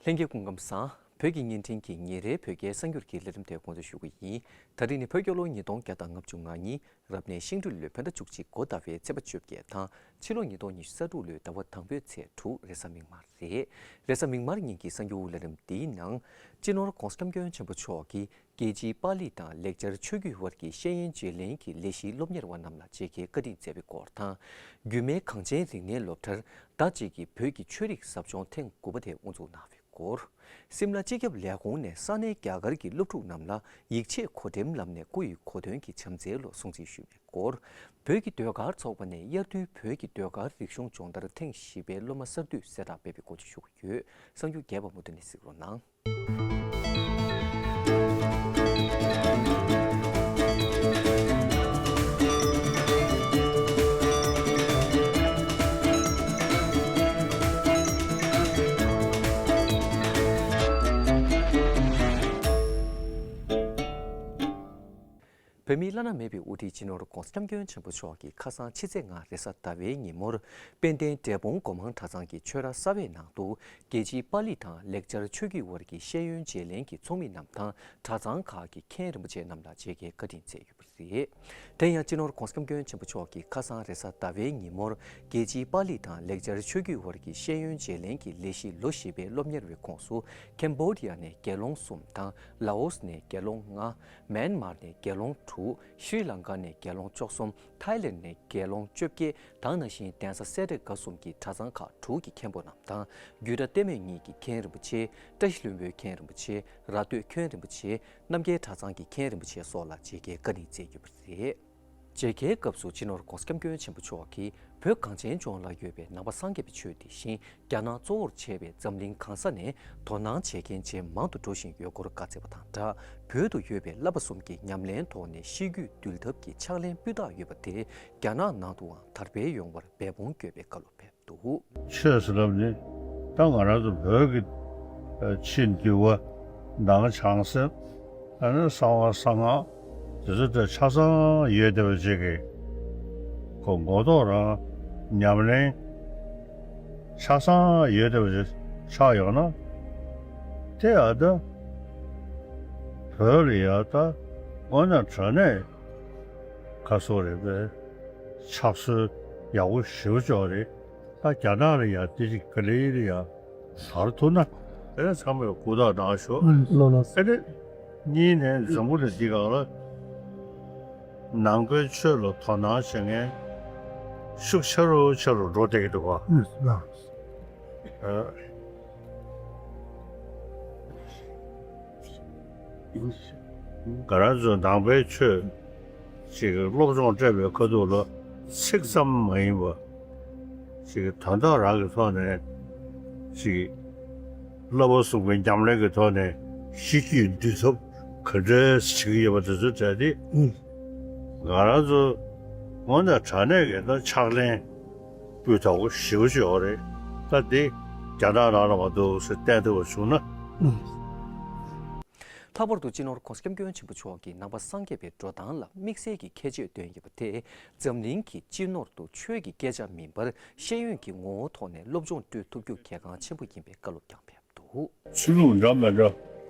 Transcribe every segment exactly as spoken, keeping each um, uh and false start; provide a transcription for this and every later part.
ལྷན་རྒྱས་སྐུ་ཁམས་བཟང་། བོད་ཀྱི་བརྙན་འཕྲིན་གྱི་ཉིན་རེའི་བོད་སྐད་གསར་འགྱུར་གྱི་ལས་རིམ་དེ་འགོ་འཛུགས་ཞུ་གི་ཡིན། ད་རིང་ནི་བོད་རྒྱལ་ལོ་ཉིས་སྟོང་བརྒྱ་དང་ལྔ་བཅུ་ང་གཉིས། རབ་གནས་ཤིང་སྦྲུལ་ལོའི་བོད་ཟླ་བཅུ་གཅིག་འགོ་ཟླ་བའི་ཚེས་པ་བཅོ་བརྒྱད་དང་། ཕྱི་ལོ་ཉིས་སྟོང་ཉི་ཤུ་རྩ་དྲུག་ལོའི་ཟླ་བ་དང་པོའི་ཚེས་དྲུག་རེས་གཟའ་མིག་དམར་རེད། རེས་གཟའ་མིག་དམར་ཉིན་གྱི་གསར་འགྱུར་ལས་རིམ་འདིའི་ནང་། སྤྱི་ནོར་༧གོང་ས་༧སྐྱབས་མགོན་ཆེན་པོ་མཆོག་གིས་རྒྱལ་སྤྱིའི་པཱ་ལི་དང་ལེགས་སྦྱར་ཆོས་བརྒྱུད་དབར་གྱི་ཤེས་ཡོན་བརྗེ་ལེན་གྱི་ལས་གཞིའི་སློབ་གཉེར་བ་རྣམས་ལ་མཇལ་ཁའི་བཀའ་དྲིན་སྩལ་བའི་སྐོར་དང་། རྒྱུད་སྨད་གངས་ཅན་རིག་གནས་སློབ་གྲྭར་ཟླ་གཅིག་གི་བོད་ཀྱི་ཆོས་རིག་ཟབ་སྦྱོང་ཐེངས་དགུ་པ་དེ་དབུ་འཛུགས་གནང་བའི་སྐོར། སིམ་ལ་སྤྱི་ཁྱབ་ལས་ཁུངས་ནས་ས་གནས་རྒྱ་གར་གྱི་སློབ་ཕྲུག་རྣམས་ལ་ཡིག་ཆས་གོ་སྒྲིག་ལམ་ནས་སྐུ་ཡི་གོ་སྟོན་གྱི་བྱམས་བརྩེའི་ལོ་སྲུང་བརྩི་ཞུས་པའི་སྐོར། བོད་ཀྱི་ཟློས་གར་ཚོགས་པ་ནས་དབྱར་དུས་བོད་ཀྱི་ཟློས་གར་རིག་གཞུང་སྦྱོང་བརྡར་ཐེངས་བཞི་པའི་སློབ་མ་གསར་བསྡུས་གསལ་བསྒྲགས་སྤེལ་བའི་སྐོར་བཅས་ཞུ་གི་ཡོད། གསར་འགྱུར་རྒྱས་པ་མུ་མཐུད་ནས་གཟིགས་རོགས་གནང་། བོད་མིའི་བླ་ན་མེད་པའི་དབུ་ཁྲིད་སྤྱི་ནོར་༧གོང་ས་༧སྐྱབས་མགོན་ཆེན་པོ་མཆོག་གིས་ཁ་སང་ཕྱི་ཚེས་ལྔ་རེས་གཟའ་ཟླ་བའི་ཉིན་མོར། དཔལ་ལྡན་འབྲས་སྤུངས་སྒོ་མང་གྲྭ་ཚང་གི་ཆོས་ར་གསར་པའི་ནང་དུ། རྒྱལ་སྤྱིའི་པཱ་ལི་དང་ལེགས་སྦྱར་ཆོས་བརྒྱུད་དབར་གྱི་ཤེས་ཡོན་བརྗེ་ལེན་གྱི་ཚོགས་མི་རྣམས་དང་གྲྭ་ཚང་ཁག་གི་མཁན་རིན་པོ་ཆེ་རྣམས་ལ་མཇལ་ཁའི་བཀའ་དྲིན་སྩལ་ཡོད་པ་རེད། དེ་ཡང་སྤྱི་ནོར་༧གོང་ས་༧སྐྱབས་མགོན་ཆེན་པོ་མཆོག་གིས་ཁ་སང་རེས་གཟའ་ཟླ་བའི་ཉིན་མོར། རྒྱལ་སྤྱིའི་པཱ་ལི་དང་ལེགས་སྦྱར་ཆོས་བརྒྱུད་དབར་གྱི་ཤེས་ཡོན་བརྗེ་ལེན་གྱི་ལས་གཞི་ལོ་བཞི་པའི་སློབ་གཉེར་བའི་ཁོངས་སུ། ཁེམ་བྷོ་ཌི་ཡ་ནས་དགེ་སློང་གསུམ་དང་། ལའོ་སི་ནས་དགེ་སློང་ལྔ། མེན་མར་ནས་དགེ་སློང་དྲུག་ཤྲི་ལང་ཀ་ནས་དགེ་སློང་བཅུ་གསུམ། ཐའི་ལེན་ནས་དགེ་སློང་བཅོ་བརྒྱད་དང་། ནང་བཞིན་གདན་ས་སེ་འབྲས་དགའ་གསུམ་གྱི་གྲྭ་ཚང་ཁག་དྲུག་གི་མཁན་པོ་རྣམས་དང་། རྒྱུད་གྲྭ་ལྟད་མོ་གཉིས་ཀྱི་མཁན་རིན་པོ་ཆེ། བཀྲ་ཤིས་ལྷུན་པོའི་མཁན་རིན་པོ་ཆེ། ར་སྟོད་མཁན་རིན་པོ་ཆེ། རྣམ་རྒྱལ་གྲྭ་ཚང་གི་མཁན་རིན་པོ་ཆེ་སོགས་ལ་མཇལ་ཁའི་བཀའ་དྲིན་སྩལ་ཡོད་པ་རེད། མཇལ་ཁའི་སྐབས་སུ་སྤྱི་ནོར་༧གོང་ས་༧སྐྱབས་མགོན་ཆེན་པོ་མཆོག་གིས་བོད་གངས་ཅན་ལྗོངས་ལ་ཡོད་པའི་ནང་པ་སངས་རྒྱས་པའི་ཆོས་དེ་བཞིན། རྒྱ་ནག་གཙོ་བོར་བྱས་པའི་འཛམ་གླིང་གང་ས་ནས་དོ་སྣང་བྱེད་མཁན་ཇེ་མང་དུ་འགྲོ་བཞིན་ཡོད་སྐོར་བཀའ་སྩལ་བ་དང་སྦྲགས། བོད་དུ་ཡོད་པའི་བསླབ་པ་གསུམ་གྱི་ཉམས་ལེན་ཐོག་ནས་ཤེས་རྒྱུད་འདུལ་ཐབས་ཀྱི་ཕྱག་ལེན་སྤུས་དག་ཡོད་པ་དེ་རྒྱ་ནག་ནང་དུའང་དར་སྤེལ་ཡོང་བར་འབད་འབུངས་དགོས་པའི་བཀའ་སློབ་ཕེབས་འདུག། ཆོས་ཟེར་ལབ་ནི་ད་ང་རང་ཚོ་བོད་ཀྱི་ཨ་ཕྱི་འདུལ་བ། ནང་བྱང་སེམས། ཨ་ནི་གསང་བ་གསང་སྔགས་དེ་ཚོ་ད་ཆ་ཚང་ཡོད་བསྡད་པ་ཅིག་གི་ཁོ་མགོ་ཐོག་རང་ཉམས་ལེན་ཆ་ཚང་ཡོད་བསྡད་པ་ཅིག་ཆགས་ཡོང་ན། དེ་ཡང་ད་བོད་ལ་ཡང་ད་དངོས་གནས་དྲང་གནས་ག་སོགས་རེད་པས་ཕྱག་སྲོལ་ཡག་པོ་ཞེ་པོ་ཅིག་རེད། ད་རྒྱ་ནག་ལ་ཡང་དེ་ཅིག་ག་ལེ་ལ་ཡང་དར་ཐུབ་ན། དེ་ནས་ཚང་མས་ཧུར་ཐག་གནང་ཤོག། ལོ་ལོ། དེ་ནས་གཉིས་ནས་འཛམ་བུ་གླིང་འདི་སྒང་ལ་ནང་པའི་ཆོས་ལ་དོ་སྣང་བྱེད་མཁན་ཤུགས་ཆེ་རུ་ཆེ་རུ་འགྲོ་བསྡད་ཀྱི་འདུག་ག། ཨ། ང་རང་ཚོ་ནང་པའི་ཆོས་ཅིག་སློབ་སྦྱོང་སྤྲད་པའི་ཁ་ཐུག་ལ་ཚིག་ཙམ་མ་ཡིན་པ་ཅིག་དོན་དག་རང་གི་ཐོག་ནས་ཅིག་བསླབ་པ་གསུམ་གྱི་ཉམས་ལེན་གྱི་ཐོག་ནས་ཤེས་རྒྱུད་འདུལ་ཐབས་ག་འདྲས་བྱེད་ཀྱི་ཡོད་པ་དེ་ཚོ་གྲས་དེ་ང་རང་ཚོ་དངོས་གནས་དྲང་གནས་ཀྱི་ད་ཕྱག་ལེན་སྤུས་དག་པོ་ཞེ་པོ་ཅིག་ཡོད་རེད། ད་དེ་རྒྱ་ནག་ནང་ལ་མ་འདུག་ཟེར་བསྟན་ཐུབ་པ་བྱུང་ན། ལྷག་པར་དུ་སྤྱི་ནོར་༧གོང་ས་༧སྐྱབས་མགོན་ཆེན་པོ་མཆོག་གིས་ནང་པ་སངས་རྒྱས་པའི་འགྲོ་སྟངས་ལ་དམིགས་བསལ་གྱི་ཁྱད་ཆོས་བཏོན་ཡོད་པ་དེས་འཛམ་གླིང་གི་སྤྱི་ནོར་དུ་ཆོས་ཀྱི་སྐད་ཆ་མིན་པར་ཤེས་ཡོན་གྱི་ངོ་བོ་ཐོག་ནས་སློབ་སྦྱོང་སྤྲོད་ཐུབ་རྒྱུ་གལ་འགངས་ཆེན་པོ་ཡིན་པའི་བཀའ་སློབ་ཀྱང་ཕེབས་འདུག། ཆོས་ལུགས་འདྲ་མི་འདྲ་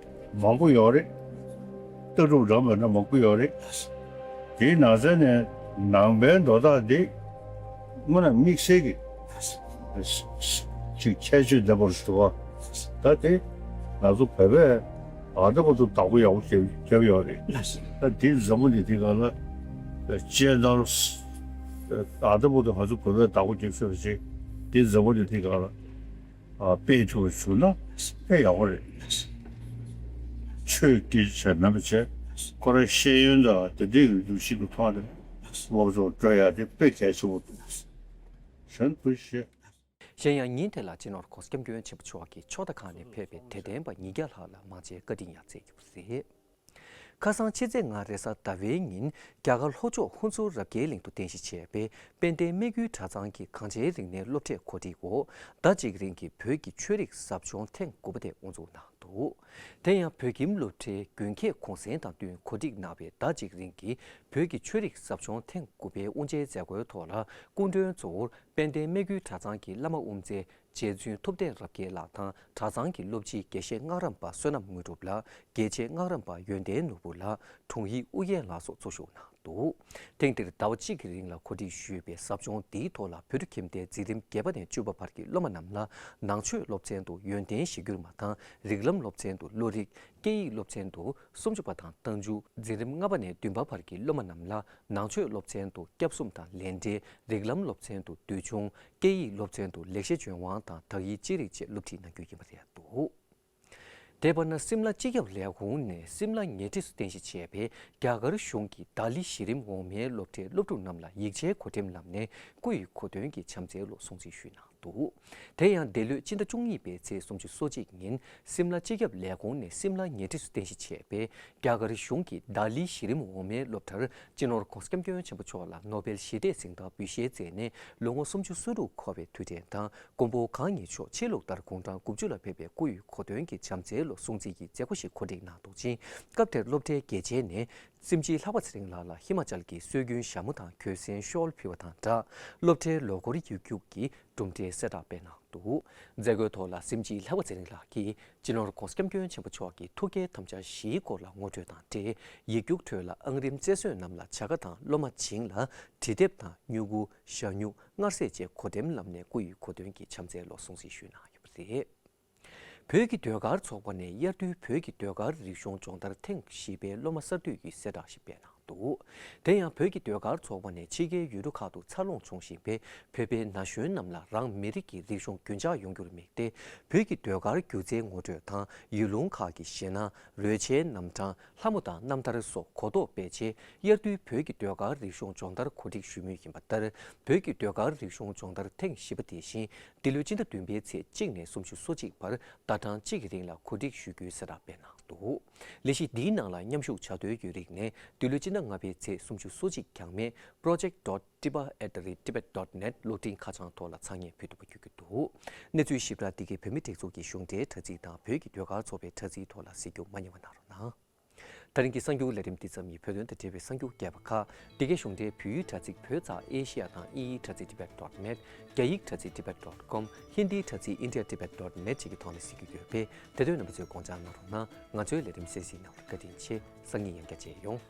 མང་པོ་ཡོད་རེད། ལྟ་གྲུབ་འདྲ་མི་འདྲ་མང་པོ་ཡོད་རེད། དེའི་ནང་ཚན་ནས་ནང་པའི་འགྲོ་སྟངས་འདི་དངོས་གནས་དམིགས་བསལ་གྱི་ཅིག་ཁྱད་ཆོས་ལྡན་པར་འདུག་པ། ད་དེ་ང་ཚོ་བོད་པས་ཨ་ད་བར་དུ་བདག་པོ་ཡག་པོ་བརྒྱབ་བརྒྱབ་ཡོད་རེད། ད་དེ་འཛམ་བུ་གླིང་འདི་སྒང་ལ་སྤྱན་ནོར་ཨ་ད་བར་དུ་ང་ཚོ་བོད་པས་བདག་པོ་བརྒྱབ་ཤོར་བ་ཅིག་དེ་འཛམ་བུ་གླིང་འདི་སྒང་ལ་ཨ་སྤེལ་ཐུབ་པ་བྱུང་ན་དཔེ་ཡག་པོ་རེད། ཆོས་སྐད་ཆ་མིན་པ་བྱས་ཁོ་རང་ཤེས་ཡོན་དང་དེ་འདྲའི་འདུ་ཤེས་ཀྱི་ཐོག་ནས་སློབ་སྦྱོང་སྤྲོད་ཡ་དེ་དཔེ་གལ་ཆེན་པོ་འདུག། གཞན་དུ་ཞེས། གཞན་ཡང་ཉིན་དེ་ལ་སྤྱི་ནོར་༧གོང་ས་༧སྐྱབས་མགོན་ཆེན་པོ་མཆོག་གིས་ཕྱོགས་མཐའ་ཁག་ནས་ཕེབས་པའི་དད་ལྡན་པ་ཉིས་བརྒྱ་ལྷག་ལ་མང་ཆེ་བཀའ་དྲིན་ཡང་སྩལ་ཡོད་པ་རེད། ཁ་སང་ཕྱི་ཚེས་ལྔ་རེས་གཟའ་ཟླ་བའི་ཉིན་རྒྱ་གར་ལྷོ་ཕྱོགས་ཧུན་སུར་རབ་རྒྱས་གླིང་དུ་རྟེན་གཞི་བྱས་པའི་དཔལ་ལྡན་སྨད་རྒྱུད་གྲྭ་ཚང་གི་གངས་ཅན་རིག་གནས་སློབ་གྲྭས་གོ་སྒྲིག་འོག་ཟླ་གཅིག་རིང་གི་བོད་ཀྱི་ཆོས་རིག་ཟབ་སྦྱོང་ཐེངས་དགུ་པ་དེ་དབུ་འཛུགས་གནང་འདུག། དེ་ཡང་བོད་ཁྱིམ་སློབ་གྲྭའི་དགུན་ཁྱད་གུང་སེང་དང་བསྟུན་གོ་སྒྲིག་གནང་བའི་ཟླ་གཅིག་རིང་གི་བོད་ཀྱི་ཆོས་རིག་ཟབ་སྦྱོང་ཐེངས་དགུ་པའི་དབུ་འབྱེད་མཛད་སྒོའི་ཐོག་ལ་སྐུ་མགྲོན་གཙོ་བོར་དཔལ་ལྡན་སྨད་རྒྱུད་གྲྭ་ཚང་གི་བླ་མ་དབུ་མཛད་ རྗེ་བཙུན་ཐུབ་བསྟན་རབ་རྒྱས་ལགས་དང་གྲྭ་ཚང་གི་སློབ་སྤྱི་དགེ་བཤེས་སྔགས་རམས་པ་བསོད་ནམས་དངོས་གྲུབ་ལགས། དགེ་ཆེ་སྔགས་རམས་པ་ཡོན་ཏན་ནོར་བུ་ལགས། དྲུང་ཡིག་ཨུ་རྒྱན་ལགས་སོགས་གཙོ་བཞུགས་གནང་འདུག་ཐེངས་འདིར་ཟླ་བ་གཅིག་གི་རིང་ལ་གོ་སྒྲིག་ཞུས་པའི་ཟབ་སྦྱོང་འདིའི་ཐོག་ལ་བོད་ཕྲུག་ཁྱིམ་སྡེའི་འཛིན་རིམ་བརྒྱད་པ་ནས་བཅུ་པ་བར་གྱི་སློབ་མ་རྣམས་ལ་ནང་ཆོས་སློབ་ཚན་དུ་ཡོན་ཏན་གཞིར་གྱུར་མ་དང་། རིགས་ལམ་སློབ་ཚན་དུ་བློ་རིག་སྐད་ཡིག་སློབ་ཚན་དུ་སུམ་ཅུ་པ་དང་རྟགས་འཇུག་འཛིན་རིམ་ལྔ་པ་ནས་བདུན་པ་བར་གྱི་སློབ་མ་རྣམས་ལ་ནང་ཆོས་སློབ་ཚན་དུ་སྐྱབས་གསུམ་དང་ལས་འབྲེལ། རིགས་ལམ་སློབ་ཚན་དུ་འདུལ་ཆུང་། སྐད་ཡིག་སློབ་ཚན་དུ་ལེགས་བཤད་ལྗོན་དབང་དང་དག་ཡིག་ཅི་རིགས་བཅས་སློབ་ཁྲིད་གནང་རྒྱུ་ཡིན་པ་རེད་འདུག་དེ་བར་ན་སིམ་ལ་སྤྱི་ཁྱབ་ལས་ཁུངས་ནས་སིམ་ལ་ཉེ་འཁྲིས་སུ་རྟེན་གཞི་བྱས་པའི་རྒྱ་གར་གཞུང་གི་ལྡ་ལི་གཞི་རིམ་འོག་མའི་སློབ་གྲྭའི་སློབ་ཕྲུག་རྣམས་ལ་ཡིག་ཆའི་གོ་འགྲེམས་ལམ་ནས་སྐུ་ཡི་གོ་སྟོན་གྱི་བྱམས་བརྩེའི་སློབ་སྲུང་བརྩི་ཞུས་གནང་འདུག་དེ་ཡང་འདི་ལོའི་སྤྱི་ཟླ་བཅུ་གཉིས་པའི་ཚེས་སུམ་ཅུ་སོ་གཅིག་ཉིན་སིམ་ལ་སྤྱི་ཁྱབ་ལས་ཁུངས་ནས་སིམ་ལ་ཉེ་འཁྲིས་སུ་རྟེན་གཞི་བྱས་པའི་རྒྱ་གར་གཞུང་གི་ལྡ་ལི་གཞི་རིམ་འོག་མའི་སློབ་གྲྭར་སྤྱི་ནོར་༧གོང་ས་༧སྐྱབས་མགོན་ཆེན་པོ་མཆོག་ལ་ནོ་བེལ་ཞི་བདེའི་གཟེངས་རྟགས་འབུལ་བཞེས་མཛད་ནས་ལོ་ངོ་སུམ་ཅུ་སོ་དྲུག་འཁོར་བའི་དུས་དྲན་དང་། མགོན་པོ་གང་ཉིད་མཆོག་ཕྱི་ལུགས་ལྟར་དགུང་གྲངས་དགུ་བཅུ་ལ་ཕེབས་པའི་སྐུ་ཡི་གོ་སྟོན་གྱི་བྱམས་བརྩེའི་སློབ་སྲུང་བརྩི་གི་མཛད་སྒོ་ཞིག་གོ་སྒྲིག་གནང་འདུག་ཅིང་། སྐབས་དེར་སློབ་གྲྭའི་དགེ་ཆེ་ནས་སེམས་ཅན་ལྷག་པ་ཚེ་རིང་ལགས་ལ་ཧི་མ་ཅལ་གྱི་སྲོལ་རྒྱུན་ཞྭ་མོ་དང་གོས་གཟན་ཤོལ་ཕུལ་བ་དང་སྦྲགས། སློབ་གྲྭའི་ལོ་འཁོར་ཡིག་རྒྱུགས་ཀྱི་གྲུབ་འབྲས་གསལ་བསྒྲགས་སྤེལ་གནང་འདུག་མཛད་སྒོའི་ཐོག་ལ་སེམས་ཅན་ལྷག་པ་ཚེ་རིང་ལགས་ཀྱིས་སྤྱི་ནོར་༧གོང་ས་༧སྐྱབས་མགོན་ཆེན་པོ་མཆོག་གི་ཐུགས་བསྐྱེད་དམ་བཅའ་བཞིའི་སྐོར་ལ་ངོ་སྤྲོད་དང་འབྲེལ། ཡིག་རྒྱུགས་ཁྲོད་ལ་ཨང་རིམ་རྩེར་སོན་རྣམས་ལ་བྱ་དགའ་དང་སློབ་མ་བྱིངས་ལ་འབྲི་དེབ་དང་སྨྱུ་གུ། ཞྭ་སྨྱུག་སྔར་ཟས་བཅས་གོ་འགྲེམས་ལམ་ནས་སྐུ་ཡི་གོ་སྟོན་གྱི་བྱམས་བརྩེའི་སློབ་སྲུང་བརྩི་ཞུས་གནང་ཡོད་པ་རེད། བོད་ཀྱི་ཟློས་གར་ཚོགས་པ་ནས་དབྱར་དུས་བོད་ཀྱི་ཟློས་གར་རིག་གཞུང་སྦྱོང་བརྡར་ཐེངས་བཞི་པའི་སློབ་མ་གསར་གཏོད་ཀྱི་གསལ་བསྒྲགས་ཤིག་སྤེལ་གནང་འདུག་དེ་ཡང་བོད་ཀྱི་ཟློས་གར་ཚོགས་པ་ནས་ཕྱི་རྒྱལ་ཡུལ་གྲུ་ཁག་ཏུ་འཚར་ལོངས་བྱུང་བཞིན་པའི་བོད་པའི་ན་གཞོན་རྣམས་ལ་རང་མི་རིགས་ཀྱི་རིག་གཞུང་རྒྱུན་འཇགས་ཡོང་རྒྱུར་དམིགས་ཏེ། བོད་ཀྱི་ཟློས་གར་སྒྱུ་རྩལ་ངོ་སྤྲོད་དང་ཡུལ་ལུང་ཁག་གི་གཞས་སྣ། རོལ་ཆའི་རྣམ་གྲངས། ལྷ་མོ་དང་རྣམ་ཐར་སོགས་གོ་རྟོགས་སྤེལ་ཆེད། དབྱར་དུས་བོད་ཀྱི་ཟློས་གར་རིག་གཞུང་སྦྱོང་བརྡར་གོ་སྒྲིག་ཞུ་མུས་ཡིན་པ་ལྟར། བོད་ཀྱི་ཟློས་གར་རིག་གཞུང་སྦྱོང་བརྡར་ཐེངས་བཞི་པ་དེ་བཞིན་འདི་ལོའི་སྤྱི་ཟླ་བདུན་པའི་ཚེས་གཅིག་ནས་སུམ་ཅུ་སོ་གཅིག་བར་ཟླ་གྲངས་གཅིག་གི་རིང་ལ་གོ་སྒྲིག་ཞུ་རྒྱུའི་གསལ་བསྒྲགས་སྤེལ་གནང་འདུག་ལས་གཞི་འདིའི་ནང་ལ་མཉམ་ཞུགས་བྱ་འདོད་ཡོད་རིགས་ནས་འདི་ལོའི་སྤྱི་ཟླ་ལྔ་པའི་ཚེས་སུམ་ཅུ་སོ་གཅིག་རྐྱང་མའི་project dot tiba at the rate tibet dot net གློག་འཕྲིན་ཁ་བྱང་ཐོག་ལ་ཚང་མས་ཕུལ་ཐུབ་པ་བརྒྱུད་རྒྱུ་འདུག་གནས་ཚུལ་ཞིབ་ཕྲ་འདི་གའི་བོད་མི་སྒྲིག་འཛུགས་ཀྱི་གཞུང་འབྲེལ་དྲ་ཚིགས་དང་བོད་ཀྱི་ཟློས་གར་ཚོགས་པའི་དྲ་ཚིགས་ཐོག་ལ་གཟིགས་རྒྱུ་མ་བསྙེལ་བ་གནང་རོགས་གནང་། ད་རིང་གི་གསར་འགྱུར་ལས་རིམ་འདི་ཙམ་ཡིན། བོད་དོན་དང་འབྲེལ་བའི་གསར་འགྱུར་རྒྱས་པ་ཁག་འདི་གའི་གཞུང་འབྲེལ་བོད་ཡིག་དྲ་ཚིགས་བོད་ཙ་ཨེ་ཤེ་ཡ་དང་དབྱིན་ཡིག་དྲ་ཚིགས་tibet dot net། རྒྱ་ཡིག་དྲ་ཚིགས་tibet dot com། ཧིན་དིའི་དྲ་ཚིགས་india tibet dot net བཅས་ཀྱི་ཐོག་ནས་གཟིགས་རྒྱུ་ཡོད་པས། དེ་དོན་རྣམ་པ་ཚོས་དགོངས་འཇགས་གནང་རོགས་གནང་། ང་ཚོའི་ལས་རིམ་གསན་གཟིགས་གནང་བར་བཀའ་དྲིན་ཆེ། སང་ཉིན་ཡང་བསྐྱར་མཇལ་ཡོང་།